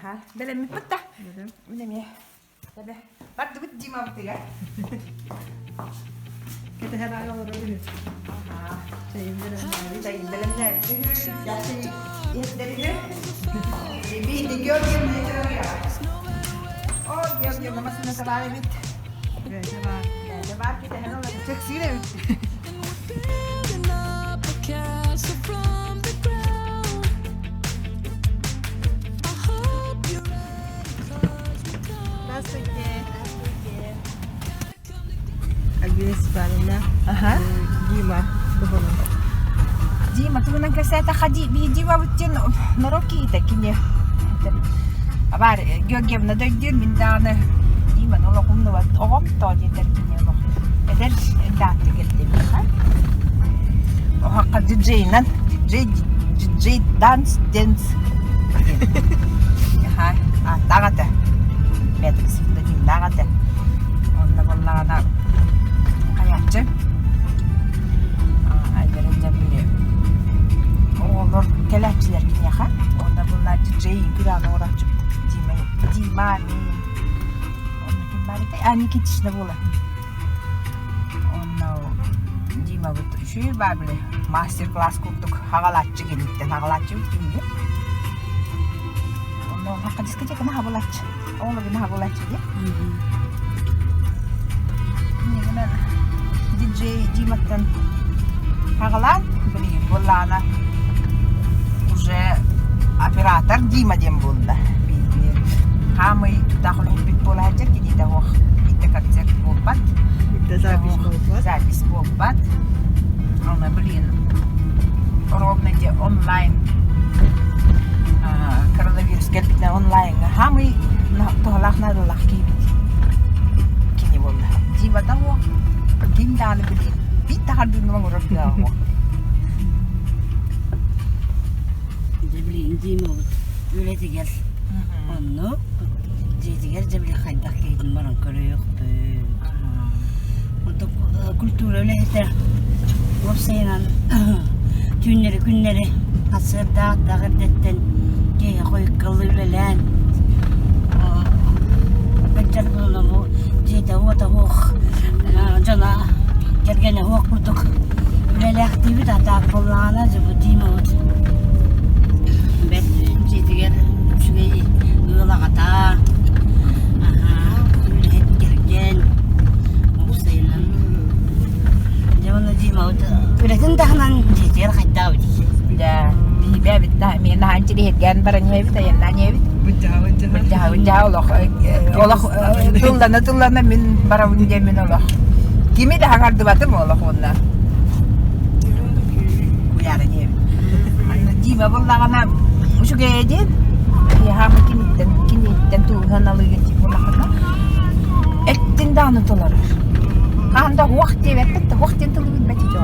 Аха, бэлэммиппит да. Мин эмиэ. Тэбэ. Бардыбыт Димабытыгар. Кэтэһэр аҕа олорор үһү. Аха. Чэйин бэлэмнээбит. Чэйин бэлэмнээбит үһү. Чахчы иһиттэр үһү. Биби Георгиевна О, Георгиевна массыыната баар эбит. Бэйэтэ баар. Бэйэтэ баар кэтэһэн олорор. Чэксиир эбит. Здравствуйте. Альбина Степановна. Аха. Дима туһунан. Дима туһунан кэпсээтэххэ ди Димабыт диэн норуот киһитэ кини Абаар Георгиевна да өйдүүр мин даҕаны Диманы олох умнубат оҕом тоо диэтэр кини олох эдэр даатты кэлдим Оһохха диджейынан диджей диджей данс дэнс Аха ааттаах этэ Бээтик псевдонимнаах этэ Онно буоллаҕына хайааччы эдэрин дьэ били оҕолор кэлээччилэр киниэхэ уонна буолла диджей күрэҕин оҥорооччубут Дима Дима мин онно ким баар этэй а Никитична буола Онно Димабыт үчүгэй баар били мастер-класс курдук аҕалааччы киниттэн аҕалааччыбыт кинини. Онно хакка дискотеканы хабылааччы. Оҕолорун хабылааччы дии. Иннигинэн диджей Диматтан аҕалаан билигин буоллаҕына уже оператор Дима диэн буолла. Биһиги хаамый тутаах үлэһиппит буола сылдьар кинитэ суох итте концерт буолбат. Итте запись буолбат. Запись буолбат. Аны блин ровно де онлайн коронавирус кэлбитинэн онлайҥҥа хаамый туһалаах наадалаах киһибит кини буолла. Димата суох. Ким даҕаны билин биир да хардыыны оҥорор кыаҕа суох. Дьэ билигин Димабыт үлэтигэр оннук дьиэтигэр дьэ били хайдах киһитин баран көрүөхпүт. Онтон культура үлэһитэ уопсайынан түүннэри күннэри сарсыардаах эрдэттэн киэһэ хойукка үлэлээн ыччат бу дьиэтэ-уота суох дьоно кэргэнэ суох курдук үлэлээхтиибит атаак буоллаҕына дьэ бу Димабыт бэрт дьиэтигэр үчүгэй ыал аҕата үлэһит кэргэн уопсайынан дьэ уонна Димабыт үлэтин таһынан дьиэтигэр хайдаах эбитий Дьэ, биһибэбит да эмиэ наһаа интириэһиргээн баран иһэбит, айаннаан иһэбит. Быдьаһабыт Быдьаһабыт олох олох тыллана тыллана мин барабын диэммин олох. Кими да хаҥардыбатым олох уонна куйаара диэбит. Дима буллаҕына үчүгэйэ диэн киһи киниттэн киниттэн тууһан алыыгын диир буоллаххына эттин даҕаны толорор. Хаһан да уох диэбэппит да уох диэн тылы билбэт ити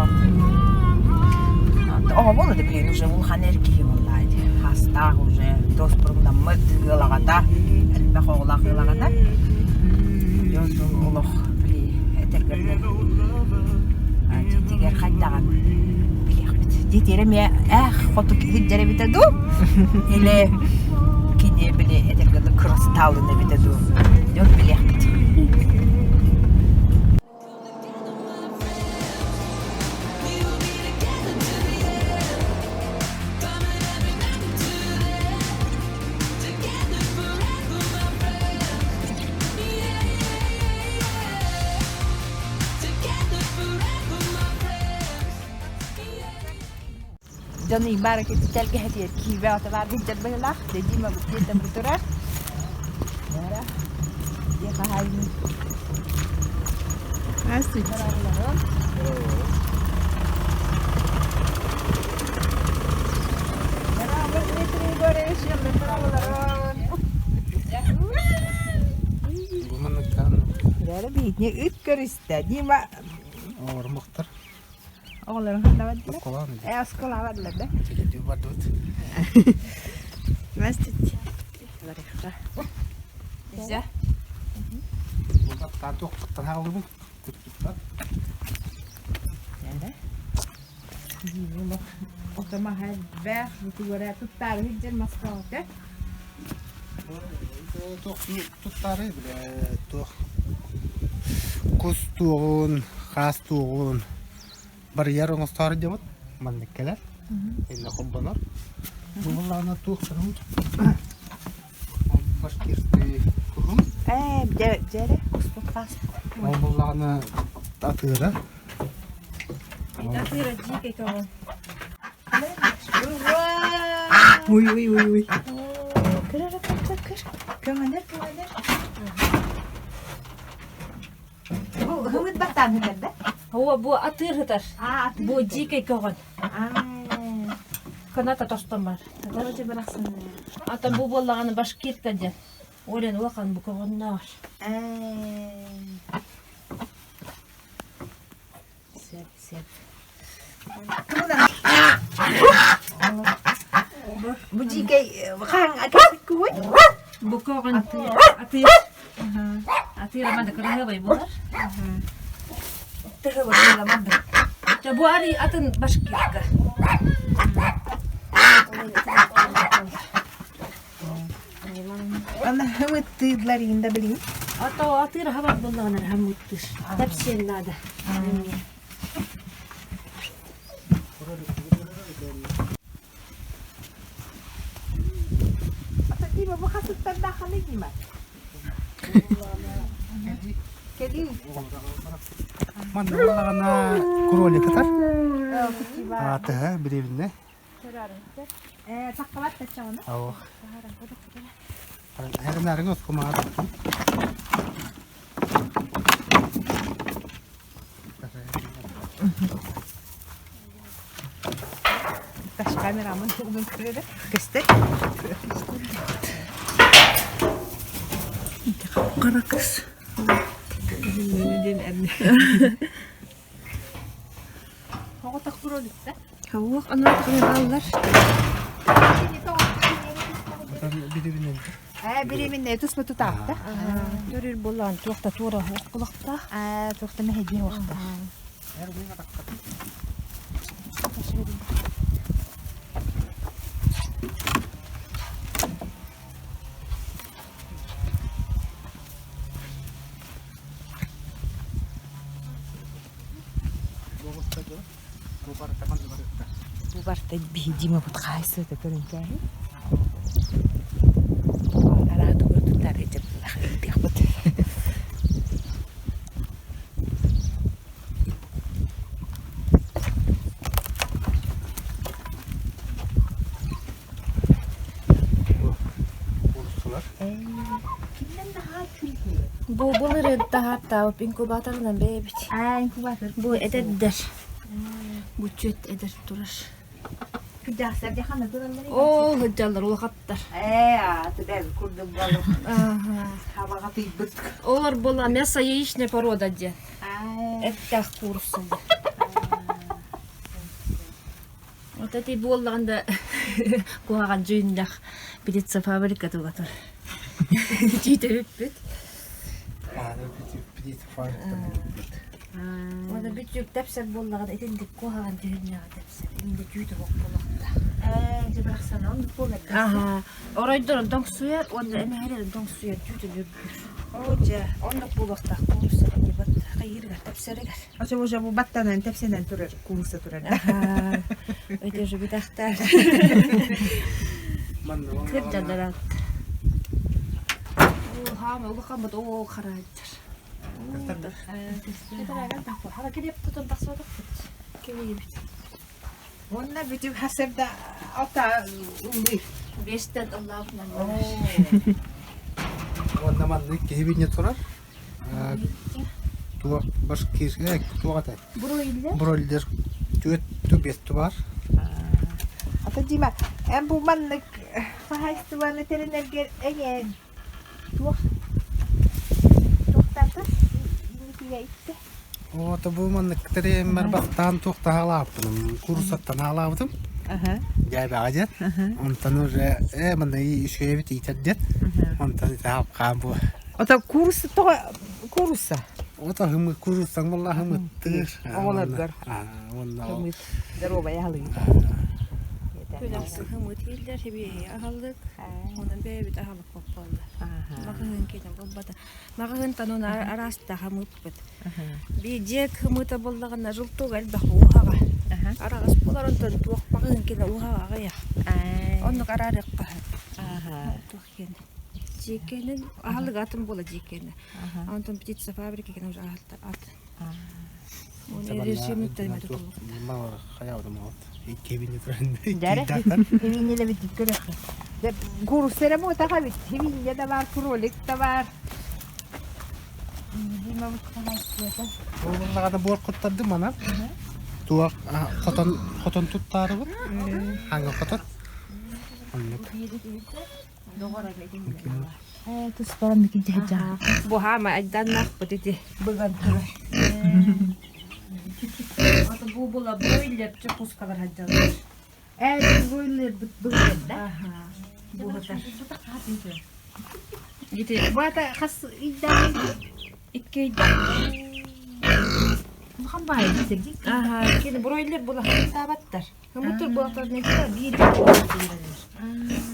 Оҕо буолла да билигин уже улахан эр киһи буолла дии. Хастаах уже дуоспуруннаммыт ыал аҕата, элбэх оҕолоох ыал аҕата. Дьон олох били этэргэ дьиэтигэр хайдаҕын билиэхпит. Дьиэтигэр эмиэ ээх хоту сылдьар эбитэ дуу или кини били этэргэ кырыстаалын эбитэ дуу дьон билиэхпит. Дьон ыйбаара кити тэлгэһэтигэр киирбэ ата баар сылдьар быһыылаах. Дьэ Дима бу диэтэ бу турар. Дьиэ хаһаайын Здравствуйте. Здорово, Дмитрий Егорович, Биитини ыт көрүстэ. Дима Оҥорумуктар. Оҕолорун ханна бардылар? Осколаан. Э, осколаҕа бардылар да? Чэкэдүү бардыбыт. Здравствуйте. Барыхха. Нельзя? Бу туохтан хааллыбын? Куттуттан. Нэлэ. Ото маһа элбэх, бутугара туттаары сылдьар Москваҕа. Туох туттаары билэ туох кус туоҕун, хаас туоҕун барыйар оҥостоору диэбит маннык кэлэр. Иннэ холбонор. Бу буоллаҕына туох көрүҥ башкирскай куһун. Ээ, дьэ, дьэ эрэ, куспут хаас. Ол буоллаҕына атыыра. Атыыра дьиикэй көҕөн. Уй, уй, уй, уй. Кыр эрэ, кыр, кыр, кыр. Көҥөнөр, көҥөнөр. Бу хымыт баттаан сытар да? Оо, бу атыыр сытар. Аа, атыыр Бу дьиикэй көҕөн. Аа. Кыната тостон бар. Короче, бырахсын. Ата бу буоллаҕына башкирка диэн. Олен улахан бу көҕөннөөх. Ээ. Сөп, сөп. Бу дьиикэй хаһан кэппиккүгүй? Бу көҕөн атыыр. Атыыр аманда кыраһыабай буолар. Тыһы буоламан Дьэ бу арый атын башкирка. Аны хымыттыылар инда билин. Ата атыыр хабар буоллаҕына хамыттыыр. Тэпсиэн наада. Ата Дима бу хасыттардаах ханы Дима? Кэлии. Манна буоллаҕына кролик ытар. Аатыһа бириэбинэ. Ээ, таххалар таччаҕына. Ох. Эрнарыҥ оскумаҕа Таш камерамын угун көрөрө. Көстөр. Кара кыз. Хауах анатыгы баллар. Ээ, бириминне туспа тутаахта. Төрүр булан туохта туора кулахта. Ээ, туохта мэһэдии уохта. Бу барта биһи Димабыт хаайсыата көрүҥкээһин. Араатыгар туттар дьыллах ыытыахпыт. Кимнен наһаа Бу былырыын таһааттаабыт инкубаторынан бэйэбит. Аа, инкубатор. Бу эдэрдэр. Бу чүөт эдэр турар. Күдээхсэр дьахана тураллар. Оо, сылдьаллар улахаттар. Ээ, ааты бэл курдук болук. Хабаға тыйбыт. Олор була мясо яичная порода диэн. Аа. Эттээх куурусса. Вот эти буоллаҕын да куһаҕан дьүһүннэх птица фабрика тугатар. Тиитэ бүппүт. Птица фабрика бүппүт. Уонна бүтүк тэпсэр буоллаҕына итинник куһаҕан дьүһүннэҕэ тэпсэр. Инде түүтэ бох буолуохта. Ээ, дьэ барахсан он буолар. Аха. Оройдорун тоҥсуйар уонна эмэһэлэрин тоҥсуйар түүтүн үрдүр. Оо, дьэ. Оннук буолуохтаах куурусса дибат хайыырыгар тэпсэригэр. Ача уже бу баттанан тэпсэнэн турар куурусса турар. Аха. Өтө же бүтахтар. Кырдьаллар Оо, хаама улахан оо харааччар. Хара килиэп тутан тахсыбатахпыт. Кэбиһибит. Уонна бүтүн хасырда ата улый. Бестен ыллаабытынан Уонна маннык киһи бинне турар. Туох башкирская туох этэй? Бройлер. Бройлер түөт түбэт бар. Ата Дима, эн бу маннык хаһаайыстыбаны тэринэргэр эҥээн туох туохтаата инникигэ иттэ? Ото бу маннык тэрийэммэр бастаан туох таһаалаабытым, курсаттан хаалаабытым. Дьээбэҕэ диэн. Онтон уже ээ манна үчүгэйбит иитэр диэн. Онтон ити хаан бу. Ото курса тоҕо курса? Ото хымы курсаң буолла хымыттыыр. Оҕолоргор. Уонна Здоровая халыйда. Күн ахсын хымыт иһиллэр, сибиэһэй аһылык, онон бэйэбит аһылык буолла. Маҕаһыын киинэ буолбата. Маҕаһыынтан оны араастаах хамыыппыт. Биир дьиэ хымыыта буоллаҕына желток элбэх ууһаҕа. Араҕас буолар онтон туох маҕаһыын киинэ ууһаҕа аҕыйах. Оннук араарыахха сөп. Туох киэнэ. Дьиэкэнин аһылык атын буола дьиэкэнэ. Онтон птица фабрика кэнэ уже атын. Куурусса муотаха бит хивинья да бар, кролик да бар. Буоллаҕына буор куттардым манан. Туох хотон хотон туттаарыбыт. Хаҥа хотон. Оннук. Туспаран микин тэһэдьаа. Буһаама айданнаахпыт ити быган турар. Ото бу була бройлер чопускалар хадьалар. Ээ бройлер быган да. Буһатар. Ити Бата хас ыйдаах икки ыйдаах. Улахан баайы сирдик. Аха, кини бройлер була хаттаабаттар. Хымытыр буолтар биир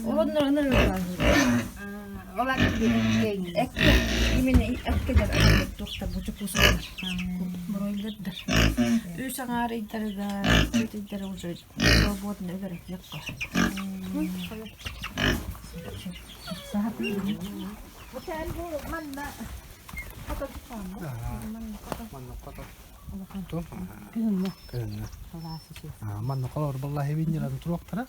Олоннор ыныр Олар Экке, именно эккелер туохтар бу чупусалар. Бройлердар. Үс аҥаар ыйдарыгар, үт ыйдары уже свободно өлөрөтүөххэ. Манна Күһүҥҥэ. Манна холор баллаһы биннилэн туруохтара.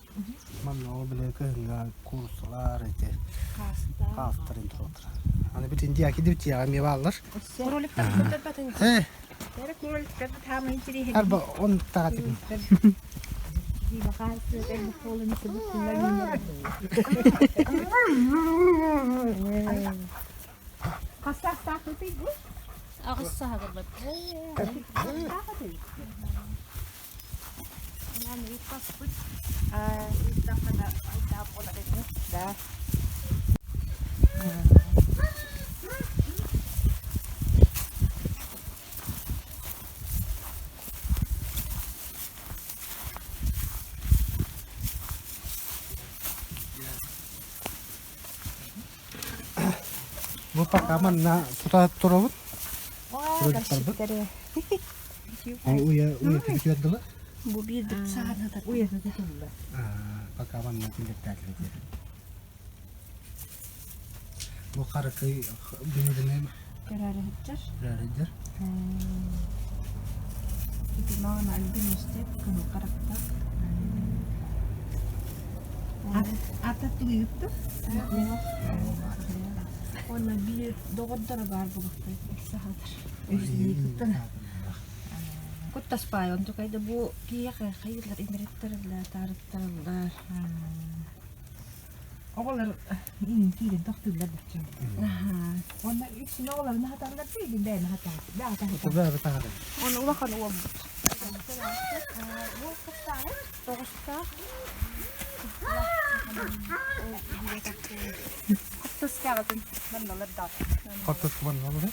Манна ол бile күһүҥҥэ курсалар эти хаастарын туруохтара. Аны бит индия кидип тиэҕэ эмиэ бааллар. Кроликтар көтөрбөтүн. Э, Бары кроликтар таамын интириэһин. арба он таҕатыбын. Хастаахтаахпытый бу? Аҕыс саһагырбат. Да. Бу пока манна тута туробут. Кроликтарбыт. Уйа уйа түбүтүөр дылы. Бу биир саҕана Уйа тутулла. Пока манна киллэртээтлэр. Бу харакый биһиринен Көрөрүһүччэр. көрөрүдэр. Ити маҕана альбиностеп кыһыл харахтаах. Ата тулуйутту. Уонна биир доҕордоро баар буолуохтар сахалар. Куттаспаай онтукайда бу киһиэхэ хайыылар имириттэриллэр, таарыттарыллар. Оҕолор киирэн тохтууллар бачча. Уонна үксүн оҕолорун аһаталлар дии, бэйэни аһатаҕын. Бэйэҕэ аһатаҕын. Уонна улахан уолбут. Тоҕустаах. Хортускаҕытын манналар да. Хортуска манналар.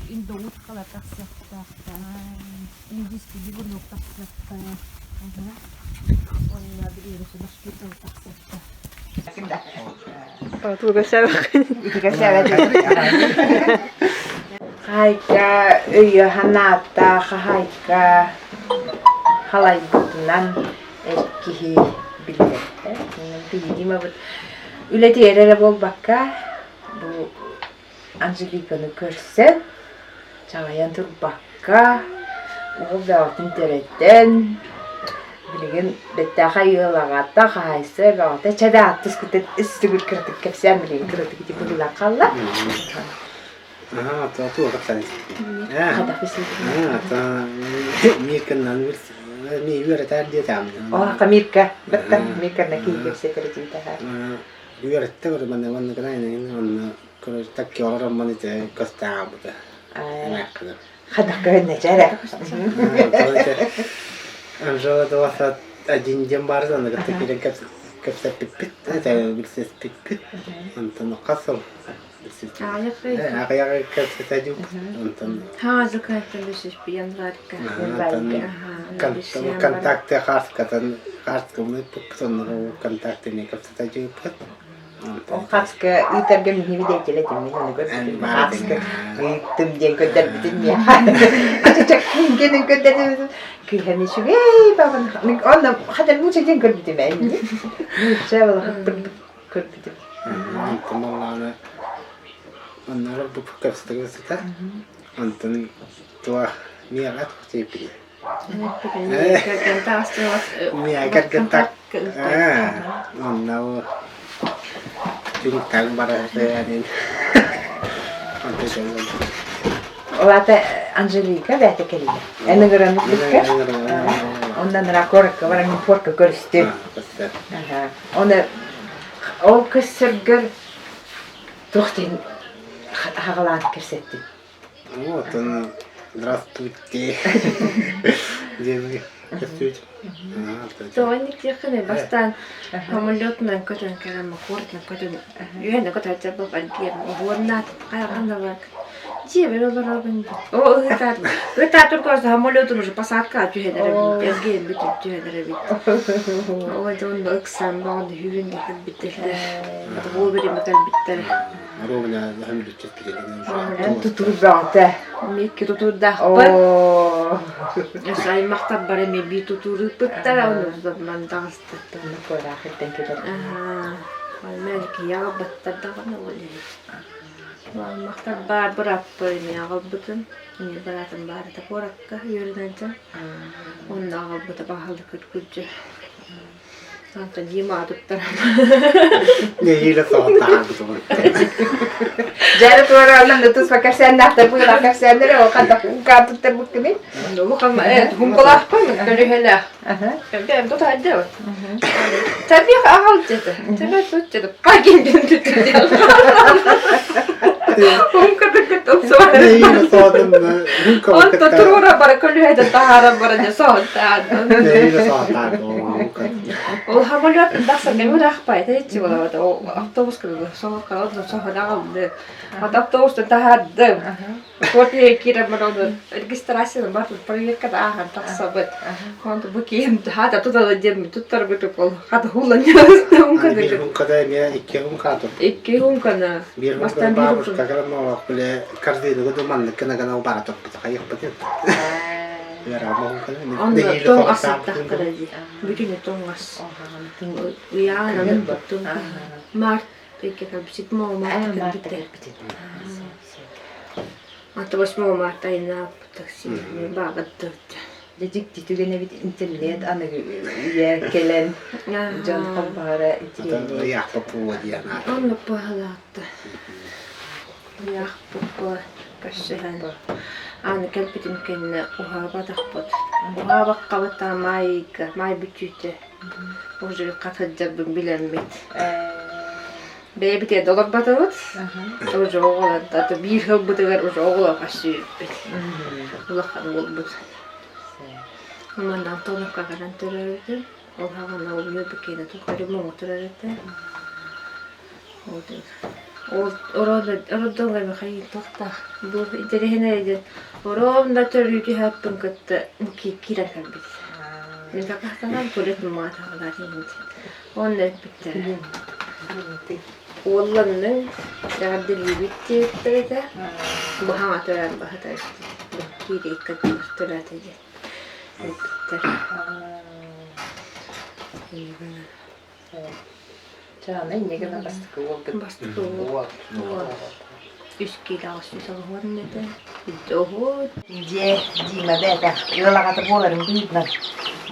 Индоуткалар тахсыахтаахтар, индийский бегунок тахсыахтаах, уонна билигин башкиртан тахсыахтаах. Хаһайка өйө санаата хаһайка халайбытынан эр киһи биллэрдэ. Биһиги үлэтигэр эрэ буолбакка бу Анжеликаны көрсөн, чаҕыйан турбакка, уол бөҕөтүн төрөтөн, билигин бэттээхэй ыал аҕата, хаһаайыстыба бөҕөтө чэ да аттыс кытта үс төгүл кыратык кэпсээн билигин кыратык ити быһыылаах хаалла. Аа, то туох Хадах Аа, та мир каннан Ми үөрэтээр диэтээм. О, Камирка, баттан Мирка на киһи кэпсэтэр этиитэ. Үөрэттэ көрө манна манна гына онно көрө такки олорон маны те көстаабыта. Эмээххинэ. Хадах көһүннэ чээрэ. Анжела 21 диэн баар аны кытта киирэн кэпсэппиппит, билсиспиппит. Онтон хас сыл Аҕыйах кэпсэтэ Онтон контакты хааскатын хааскабын ыыппыппыт онно контактыны кэпсэтэ дьыыппыт. Ол хааска ыытарга миһиби деятель этим мин ону көрбүтүм. Хааска ыыттым диэн көрдөрбүтүн миэхэ. Ачачак киҥкенин көрдөрбүтүм. Кыыһан үчүгэй бабын. Онно хатан мууча диэн көрбүтүм ээ. Мууча көрбүтүм. Онтон буоллаҕына оннооҕор бу кэпсэтэ сытар. Онтон туох миэхэ туох диэбитий? Миэхэ кэргэн онно түҥ-таҥ бара сытар Онтон Ол аата Анжелика бэйэтэ кэллэ. Эн ыҥыран ыппыкка. Оннан ыраах куоракка баран мин пуорка көрүстүм. Оны ол көссөргөр туох диэн хаҕалаан кэпсэттин? Вот он, здравствуйте. Диэн кэпсүүт. Тоҕо диэххиний бастаан самолетунан көтөн кэлэн куоратынан көтөн үһүөн көтөөччү буолан киирэн уоннаат хайаҕын да бар дьиэбэр олоробун о ыытаат ыытаат тургуос самолетун уже посадкаҕа түһэн эрэбит эргийэн бүтүн түһэн эрэбит ол дьон ыксаан баҕаны үһүн да кэлбиттэр вовремя кэлбиттэр Ровно Тутуур бөҕөтө. Микки тутуурдаахпын. Өссө аймахтар бары эмиэ биир тутуур ыыппыттара, ону ман таҕыстар. Онно куораах ирдэн кэлэр. Мэлкийэ аҕалбаттар даҕаны ол иһин. Аймахтар баар бырааппар эмиэ аҕалбытым. Эмиэ быраатым баар этэ куоракка үөрэнэн дьон. Онно аҕалбыта баһылык күрдьү. Антон Дима туттарам. Нэһиилэ соҕотаабытым. Дьэ, туора онон туспа кэпсээннээхтэр быылаах кэпсээннэр ол хантах укаан туттарбыккыный? Хункалаахпын, көлүһэлээх. Бэм тута сылдьабыт. Табих аҕал дьэтэ. Тэбэ тут дьэтэ. Пагин диэн Онто туруора бара көлүөһэтэ таһааран баран дьэ соһутаан. Ол самолет тахсан мен ыраахпай тэйиччи буолабыт. Ол автобус кылы соһокка соһон аҕалды. От автобустан таһаардым. Копия киирэн баран регистрацияны бар проверкада ааһан тахсабыт. Онто бу киһим хата тутала диэн туттарбытык ол хата хулан Биир хумкада эмиэ икки хумка тут. Икки хумканы. Биир хумка бабушка кэлэн биле корзинага ду маннык гына гына бара турбут хайыппытын. Онно тоҥ ас ыттахтара дии. Бүтүнү тоҥ ас. Ыйаан Март ыйга кэлбит, марта кэлбитэ. Ата 8 марта айнаап такси баабаттыбыт. Дьэ дьикти түгэн эбит интернет аныгы үйэ кэлэн дьон холбоһоро интириэһинэй. Ыйаахпа диэн Онно паһалаатта. Ыйаахпа көрсүһэн. Аны кэлбитим кэннэ уһаабатахпыт. Уһаабаккабыт маайга, маай бүтүүтэ. Уже хат сылдьарбын билэммит. Бэйэбитигэр да олорботубут. Уже оҕолор да биир сылбытыгар уже оҕолор хасыыппыт. Улахан буолбут. Манна Антоновка кэлэн төрөөбүтүм. Ол хаҕана ол Ньурбукиина тухары муҥу турар этэ. Ол роддомҥа Михаил туохтаах бу интэриэһинэй диэн ровно төрүү түһээппин кытта киирэн кэлбит. Мин такахтанан туалет мумаатаҕалар Уонна эппиттэрэ. Уолланныҥ, эҕэрдэлиибит диэбиттэр этэ. Бу хаҥа төрөөн баһыта киирэ икки төрөөтө диэн эппиттэр. Чаана инньэ гынан бастакы уолгут. Бастакы уол. Үс киилэ 880 этэ. Оһуо. Дьиэ Дима бэйэтэ ыал аҕата буоларын быһыытынан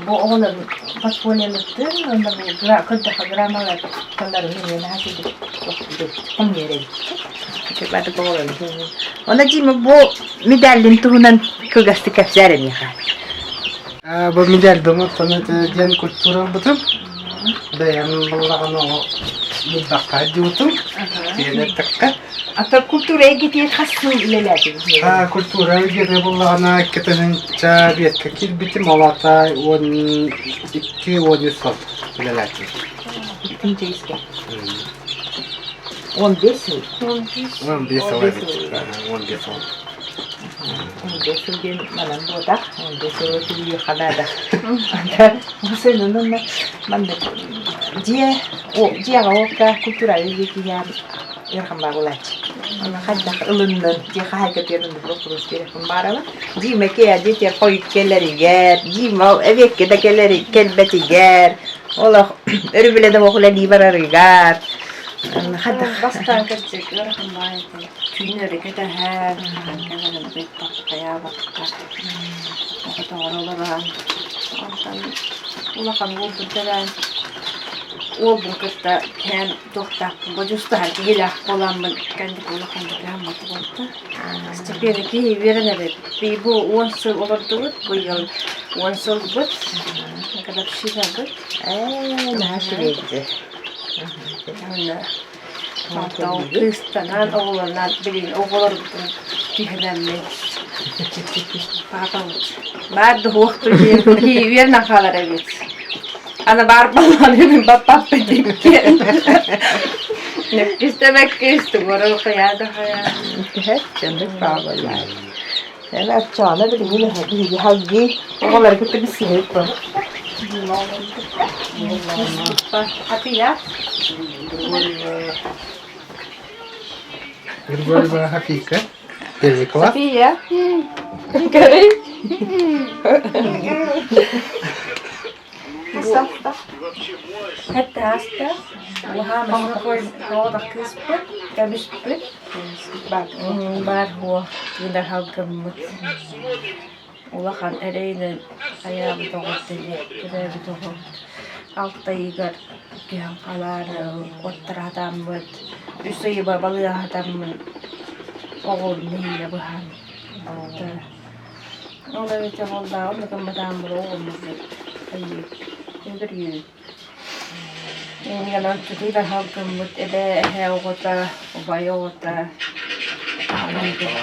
бу оҕолорун подпольелыттын уонна бу көрдөххө грамоталарын эмиэ наһаа үчүгэй хомуйар эбит. Онно Дима бу медаллин туһунан кылгастык кэпсээр миэхэ. Бу медальбым оттон диэн культура ылбытым. Бэйэм буоллаҕына булбакка дьуутум. Диэн эттэххэ. Ата культура эйгэтигэр хас сыл үлэлээтигит? Культура эйгэтэ буоллаҕына 2005-кэ киирбитим, ол аата 12-13 сыл үлэлээтим. Иккинчи 15 сыл. 15 сыл эбит. 15 сыл. 15 сыл диэн манан буотах, 15 сыл тулуйуохха наада. Анда осенунна маннык дьиэ дьиэҕэ уокка культуральный дьиэ киһиэхэ ыарахан баар буолааччы. Хайдах ылыннын, дьиэ хаһаайкатыгар ыннык боппуруос биэрэхпин баарабын. Дима киэһэ дьиэтигэр хойут кэлэригэр, Дима эбиэккэ да кэлэри кэлбэтигэр, олох өрүбүлэ да суох үлэлии барарыгар хайдах Бастаан кырдьык ыарахан баҕайы этэ. Түүннэри кэтэһэр, кэлэрин ыйыппакка, оҕотоҕор олорон. Онтон улахан уолбут төрөөн, уолбун кытта кэм туохтаахпын бодьуустаһар киһилээх буоламмын кэнники улаханнык кыһаммат буолта. Постепенно киһи үөрэнэр эбит. Бу 10 сыл олордубут, быйыл 10 сылбыт, годовщинабыт. Ээ, наһаа үчүгэйди. Уонна онтон кыыстанан, оҕолорунан билигин оҕолорбутун түһэнэммит папабыт баар да суох диэн киһи үөрэнэн хаалар эбит. Аны баар буоллаҕына баппаппыт иккиэн. Нэккис да бэккис, тугу хайаа да хайаа. Дьоннук бааллар. Эн оччоҕуна билигин эһэги халгыы оҕолору кытта билсиһэбит дуо? Хатыйа. Григорьева Хафика. Первый класс. София. Көрүй. Хаттааста уһаамас кыыспыт, кэбиспит, баар хуо тыына халгыммыт улахан эрэйинэн хайаабыт оҕото төрөөбүт оҕобут алта ыйыгар түһэн халаары оттораатааммыт үс ыйыба балыаһатаммын оҕобун нэһиилэ быһан Ол эбэтэр буоллаҕым да гымматаҕым оҕоммут үндүрүйүү. Инньэ тутуу да аһалгыммыт эбээ эһээ оҕото, убай оҕото,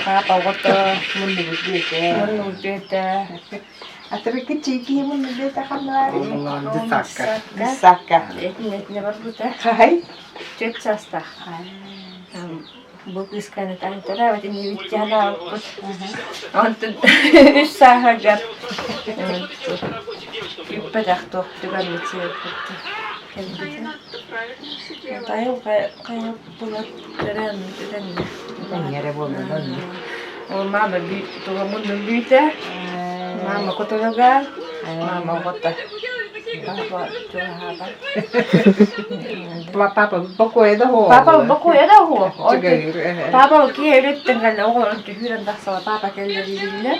папа оҕото, Муннубут бүөтэ. муннубут бүөтэ. Атырыкы чиикиһи мунну бүөтэ ханна Десакка. Десакка. Этинэ этинэ барбыта. Хахай? Түөрт саастаах. Бу кыысканы таҥтараабыт иннибит дьаһанаабыппыт. Онтон үс сааһыгар үппэтэх туох түгэммит сиэппит кэлбитэ. Тайыл хайа булат төрөөн үтэннэ. Эҥэрэ буолла Ол мама туга муннун бүйтэ, мама кутуруга, мама оҕото. Папа чугаһаабат. Папа бокуойа да оһуо. Папа бокуойа да оһуо. Папа киһи өлүттэн кэллэ оҕолорун түһүүрэн тахсала папа кэллэ дииллэр.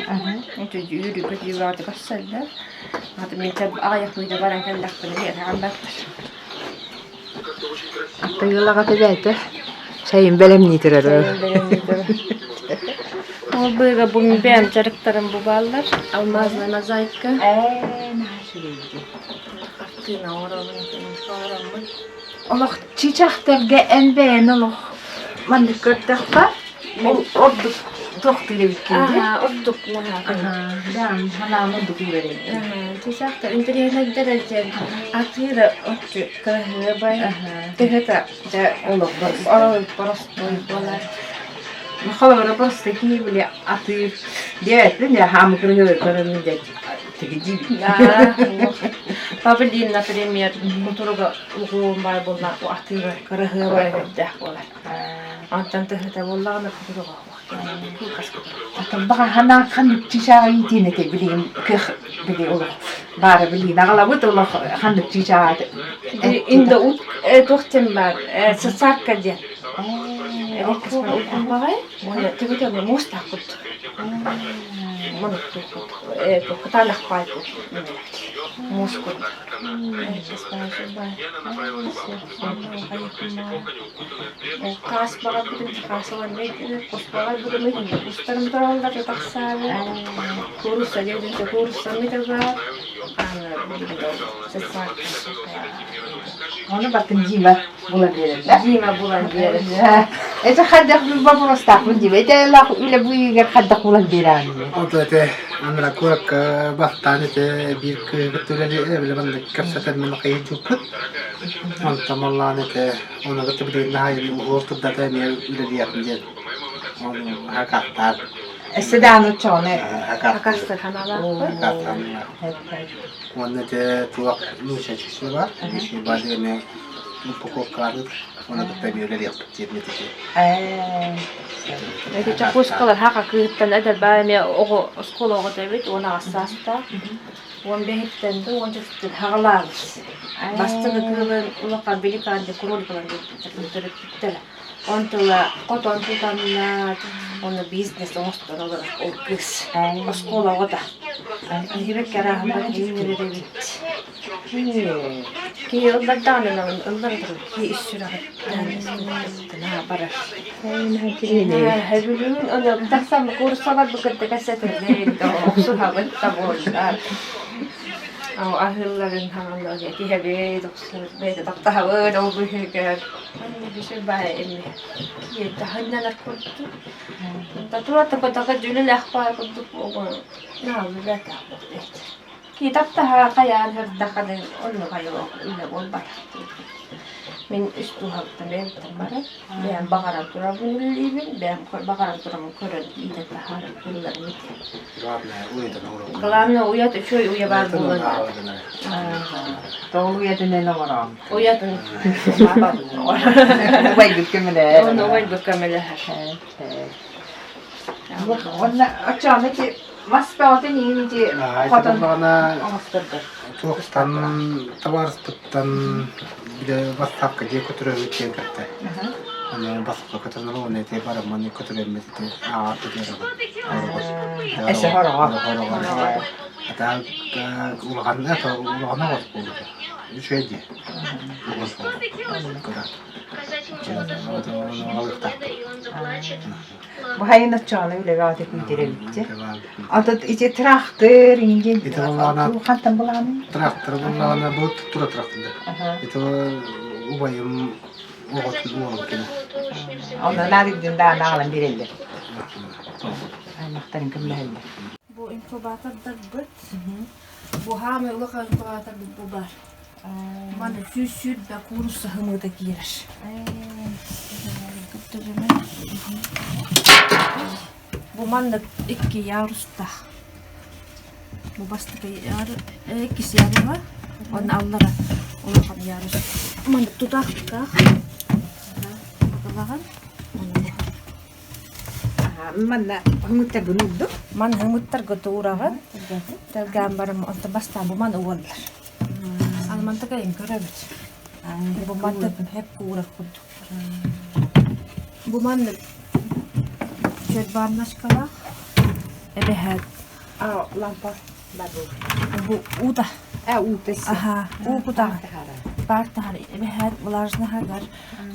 Үүрү көтүүгөҕө көрсөллөр. Аты мин аҕыйах мүнүүтэ баран кэллэхпинэ миэхэ баттар. Аттыгылаҕа тэбээтэ. Чайын бэлэмнии турар. Ол быыга бу бэйэм дьарыктарым бу бааллар. Алмазная мозаика. Ээ, наһаа үчүгэйдии. Хартыына оҥоробун, оҥороммун. Олох чычахтарга эн бэйэн олох маннык көрдөххө, ол ордук туохтуур эбиккин дии. Аха, ордук наһаа. Да, санаам ордук үөрэр. Чычахтар интэриэһинэйдэр диэн атыыра отчу кыраһыабай төһөтө Дьэ, олох боростуой буолар. Холобура просто киһи били атыыр диэбэппин дьэ хаамы кырыһы көрөммүн дьэ Павлин, например, кутуруга угуун баар буолла атыыра кыраһыабай үрдээх буолар. Онтон тыһыта буоллаҕына кутуруга Баҕа ханаан ханнык чыычааҕы иитиэн этэй билигин кыах били олох баара билиин аҕалабыт олох ханнык чыычааҕы Инде туох диэн баар цацарка диэн. Баҕай уонна төбөтө муустаах курдук. Маннык кытаанах баай. Муус курдук. Хаас баҕарбытын хаас ылан кус баҕарбытын кустарым тураллар тахсаары куурусса диэбитин кууруссам баар Ону баттын Дима булан биэрэллэр. Дима булан биэрэр. Это хайдах вопростаахпын Дима. Это үлэ быыгар хайдах булан биэрэҕин? Ол это анара куоракка бастаан ити биир кыыһы үлэли били маннык кэпсэтэн мин хайы дьуппут. Онтон маллаан ити оны кытта билигин наһаа уһуор турдата эмиэ үлэлиэхпин диэн. Оны хакааттаан. Өссө даҕаны оччоҕуна Хакастар ханаалаахпыт. Уонна ити туох нуучча чувство бар. Бар эмиэ упаковкалаабыт. Оны кытта эмиэ үлэлиэхпит диэн ити. Эти чакушкалар хака кыыһыттан эдэр баа эмиэ оҕо оскуола оҕото эбит 18 саастаах. 15-тэн да 14-тэн хаҕалаабыт. Бастакы кыылын улахан великан кроликалар төрөппүттэрэ. Онтула хотон тутаннар, уонна бизнес оҥостон олорор ол кыыс. Оскуола оҕото. Киһибэккэ арааһын үүнэр эбит. Киһи ыллардаҕына ыллара турар киһи ис сүрэҕиттэн барар. Бүлүүн ону тахсан кууруссалар бу кытта кэпсэтэллэр охсуһабыт да буоллар. Аһыылларын хаҥаллар этиһэбит, охсуһабыт, бэйэтэ таптаһабыт ол быыһыгар. Манна баай эми киэтэһиннэнэр курдук. Татура такотака дьүлүлээх баай курдук оҕо наалылаах Киһи таптаһа хайаан сырдаххына оннук айылҕа үлэ буолбатах Мин үс дууһабыттан бэйэбиттэн баран, бэйэм баҕаран турабын үлэлиибин, бэйэм баҕаран тураммын көрөн иитэн таһааран ылларым ити. Главное уйатын оҥорон. Главное уйат үчүгэй уйа баар буолан. Тоҕо уйатын оҥороон. Уйатын. Убайгыт көмөлөһөр. Оны убайбыт көмөлөһөр. Онно оччоҕуна ити мас бөҕөтүн иһин ити хотон оҥостордор. Туохтан табаарыспыттан бile бастаапка дьиэ көтөрөбүт диэн кытта. Аны баска көтөрөр уонна ити бараммын көтөрөммүт ити ааҕар көтөрөбүт. Эсэ хороҕо. Хороҕо. Ата улахан это улахан оҕос буолбута. Үчүгэй дии. Оҕос буолбут. Кыра. Бу хайын оччоҕуна үлэбэ аты күүтэрэбитчэ. Ата ити трактор ингин Ити буллаҕына хантан булаҕыный? Трактор буллаҕына бу тура тракторда. Ити убайым оҕотун уолун кини. Онно наадыйдын даҕаны аҕалан биэрэллэр. Аймахтарын көмөлөһөллөр. Бу инкубатордарбыт. Бу хаамай улахан инкубаторбыт бу бар. Маны 120 куурусса хымыыта киирэр. Бу маннык икки ярустаах. Бу бастакы иккис яруга, уонна аллара улахан ярус. Маннык тутаахтаах. Аталаҕын. Манна хымыттаргын уурдум. Ман хымыттарга туураҕын. Тэлгээн баран онтон бастаан бу маны уоллар. Алмантыкайын көрөбүт. Бу маннык хеп куурар курдук. Бу маннык чөт бааннашкалаах эбэһээт А лампа бар бу уута. А уута Аха, уу кутаҕын. Баар таһар эбэһээт влажнаһыгар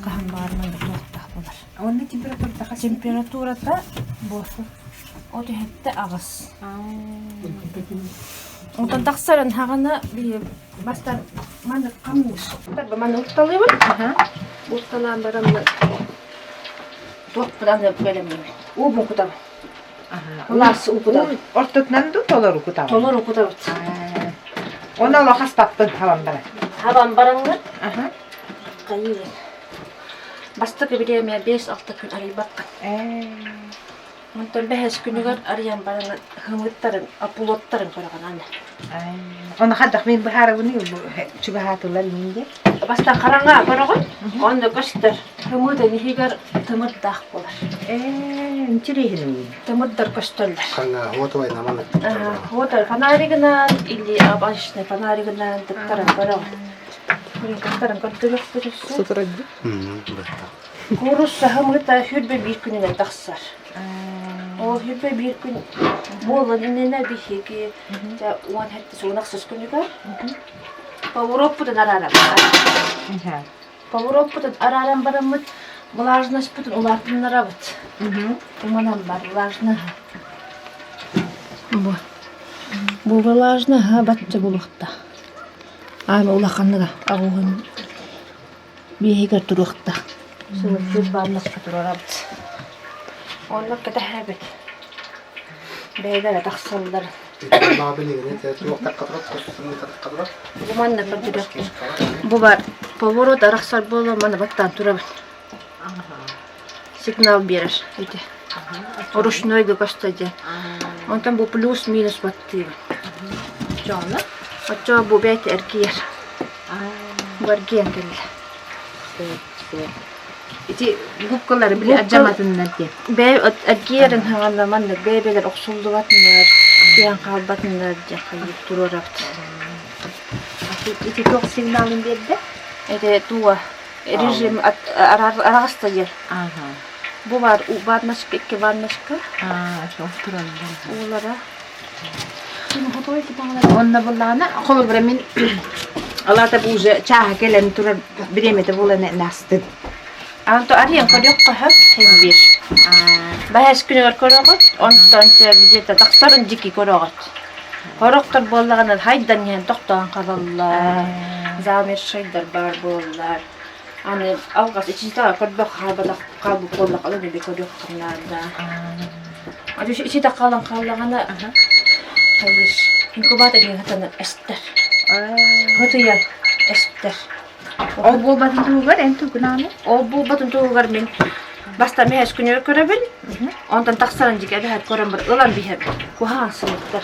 хаһан баар маннык туохтаах буолар. Онно температурата хас? Температурата буолсу 37,8. Онтон тахсарын хаҕана биһи бастан маннык хамыыр. Маны утталыыбын. Утталаан баран туохпун аны бэлэмниибин. Уубун кутабын. Кылаас уу кутабын. Ортотунан ду толору кутабын? Толору кутабыт. Оны олох аспаппын хабан баран. Хабан бараҥҥын. Хайыы. Бастакы бириэмэ 5-6 күн арыйбаккын. Онтон бэһис күнүгэр арыйан баран хымыттарын, оплоттарын көрөҕүн аны. Оны хайдах мин быһаарабыный чугаһаатылар иҥин Бастаан хараҥа көрөҕүн, онно көстөр. Хымыытын иһигэр тымырдаах буолар. Ээ, интересный. Тымырдар көстөллөр. Хаҥа, вот война маннык. Вот фонаригынан или обычный фонаригынан тыктаран көрөҕүн. Кыттарын көрдөрөхпүт Куурусса хымыта 21 күнүнэн тахсар. Ол хүппэ биир күн буолан иннинэ биһиги 17 суунахсыс күнүгэр повороппутун араарабыт. Повороппутун арааран бараммыт влажностьпутун улаатыннарабыт. Уманан бар влажноһы. Бу. Бу влажноһа бачча булуохта. Аама улаханныга аҕуһун биэһигэр туруохтаах. Сылыктыыр бааннаска турарабыт. Онно кэтэһэбит. Бэйэлэрэ тахсаллар. Бу манна көрдөрүөхпүн. Бу бар поворот арахсар буолан манна баттаан турабын. Сигнал биэрэр ити. Ручнойга көстө диэн. Онтон бу плюс-минус баттыыбын. Дьоно? Оччоҕо бу бэйэтэ эргийэр. Бу эргийэн кэллэ. Ити губкалары били адьаматыннар диэн. Бэйэ эргийэрин хаҥанна маннык бэйэ-бэйэлэр охсуллубатыннар, түһэн хаалбатыннар диэн хайыы туруорабыт. Ити туох сигналын биэрдэ? Это туга режим араҕаста диэн. Бу бар ванночка, икки ванночка. Уулара. Онно буллаҕына, холобура мин алаата бу уже чааһа кэлэн турар бириэмэтэ буолан настын. Онто арыйан көрүөххэ сөп син биир. Баһас күнүгэр көрөҕүт, онтон где-то тахсарын дьики көрөҕүт. Хорохтор буоллаҕына хайдан иһэн тохтоон хаалаллар, замершайдар баар буоллар. Аны алҕас иччитэ көрбөх хаалбатах хаалбыт буоллах ылан эби көрүөххэ наада. Иччитэ хаалан хааллаҕына хайыыр инкубатор диэн хатанан эстэр. Хытыйан эстэр. Ол буолбатын туһугар эн тугунааны? Ол буолбатын туһугар мин бастаан мэһэс күнүгэр көрөбүн, онтон тахсарын дьигэ эбэһээт көрөн бар ылан биһэбин. Куһаҕан сылыттар.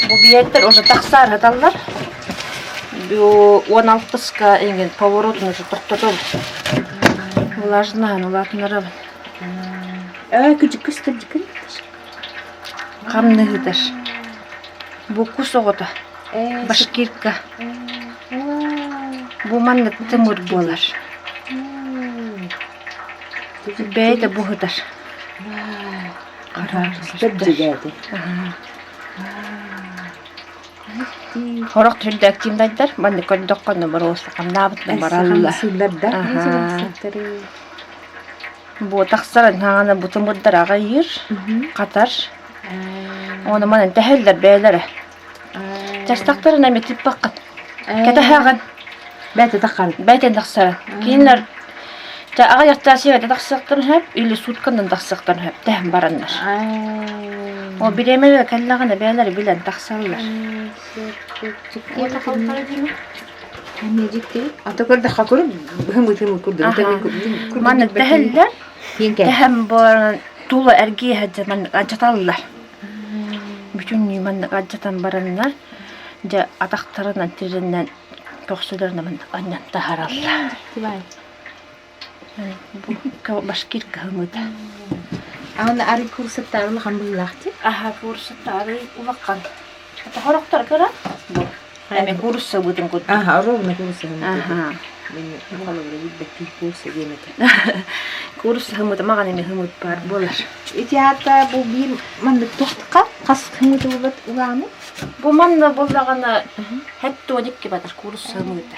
Бу биэттэр уже тахсаар сыталлар. Бу 16-ска эҥин поворотун уже тохтотобут. Влажнаһын улаатыннарабын. Ээ, күдьүккүс тырдьыкын. Хамныһытар. Бу кус оҕото. Башкирка. Бу маннык тымыр буолар. Бэйэтэ буһутар. Хорох түрдээктиимдайдар маннык көрдөххө боруоста хамнаабытынан бараллар. Бу тахсар хаҥана бу тымырдар аҕайыыр, хатар. Ону манан тэһэллэр бэйэлэрэ. Частахтарын эмэ тыыппаккын. Кэтэһэҕин. Бэйэтэ таххар. Бэйэтин тахсара. Кинилэр Чэ аҕыйахтаа сиэбэтэ тахсыахтарын сөп, или сутканан тахсыахтарын сөп тэһэн бараннар. Ол бириэмэлэрэ кэллэҕинэ бэйэлэрэ билэн тахсаллар. Ата көрдөххө куру быһымытым курдук. Манна тэһэллэр. Тэһэн баран тула эргийэ сылдьан маннык алдьаталлар. Бүтүннүү маннык алдьатан бараннар, дьэ атахтарынан тирэнэн көхсүлэринэн маннык анньан таһаараллар. Бу башкир кыһымыта. Аны арый курсаттары улахан быһыылаах дии. Аха курсаттары улахан. Хорохтор кыра. Бу. Эми курса бытын курдук. Аха, ровно курса Аха. Мен холобура билбэттии курса диэн этэ. Курса хымыта маған эми хымыт бар болар. Ити аата бу биир маннык туохтаха хас хымыты булат улааны? Бу манна буллаҕына хэт-туоник батар курса хымыта.